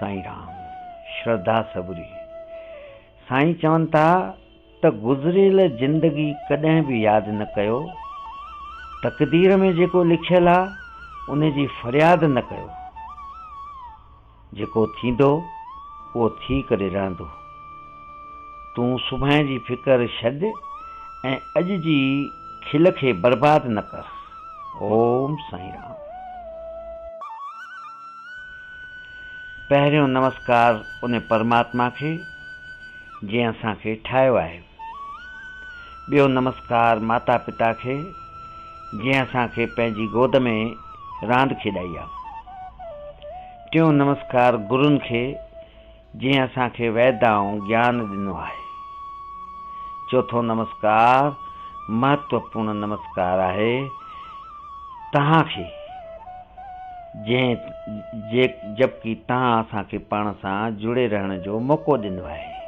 سائين رام. شرڌا صبري سائين چون ٿا ته گذريل زندگي ڪڏهن به ياد نه ڪيو، تقدير ۾ جيڪو لکيل آ ان جي فرياد نه ڪيو، جيڪو ٿيندو اهو ٿي ڪري رهندو. تون سڀاڻي جي فڪر ڇڏ ۽ اڄ جي کل کي برباد نه ڪر. اوم سائين رام. پهريون نمسڪار ان پرماتما کي جنهن اسان کي ٺاهيو آهي. ٻيو نمسڪار ماتا پتا کي جنهن اسان کي پنهنجي گود ۾ راند کيڏائي آ. ٽيون نمسڪار گرن کي جنهن اسان کي ويد ۽ گيان ڏنو آهي. چوٿون نمسڪار مهتوپورڻ نمسڪار آهي توهان کي جنهن جبڪي توهان اسان کي پاڻ سان جڙي رهڻ جو موقعو ڏنو آهي.